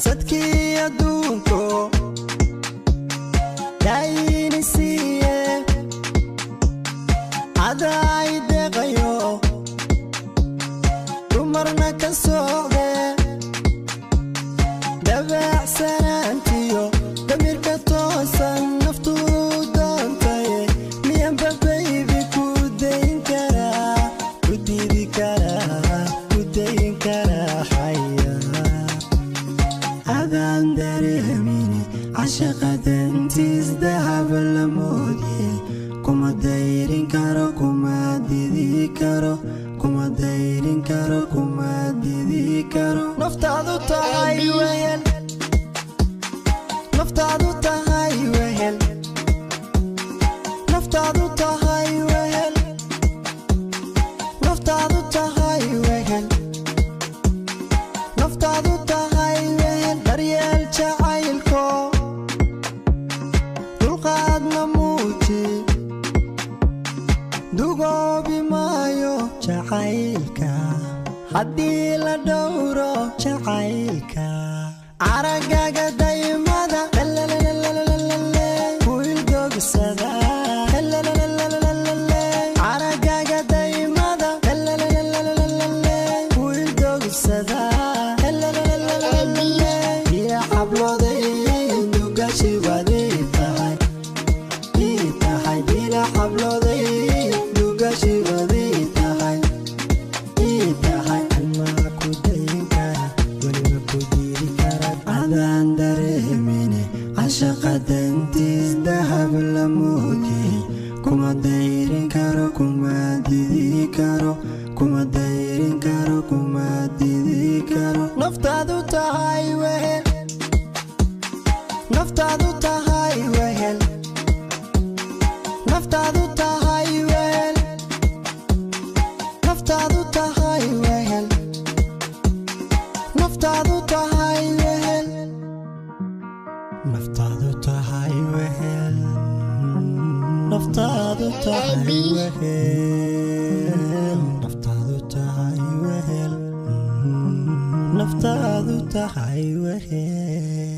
Sadkii adduunko daayini siiye, adaa i deeqayo, dumarna ka socde. Dabacsanaantiyo damirka toosan naftu doontaye, miyanba baby ku dayn karaa, ku diidi karaa, ku dayn karaa xaya? Adaan dareemine cashaqa dantiis dahab la moodye, kuma dayrin karo, kuma didi karo, kuma dayrin karo, kuma didi karo. Naftaadu tahay wehel, naftaadu tahay wehel, naftaadu tahay wehel, naftaadu tahay wehel, naftaadu tahay wehel. Daryeel jacaylko, dulqaadna muuji, dugoobi maayo jacaylka haddii la dhowro jacaylka. Aragaga daymada kuildogsada, aragaga daymada kuildogsada. Iyo xablooday dugashi baad ii tahay, ii tahay. Bila xablooday dugashi baad ii tahay, ii tahay. Anmaa ku dayn kara, weliba ku diidi kara? Adaan dareemine cashaqa dantiis dahab la moodye, kuma dayrin karo, kuma didi karo, kuma dayrin karo, kuma didi karo. Naftaadu tahay wehel, naftaadu tahay wehel, naftaadu tahay wehel, naftaadu tahay wehel, naftaadu tahay wehel, naftaadu tahay wehel, naftaadu tahay wehel, naftaadu tahay wehel, naftaadu tahay wehel.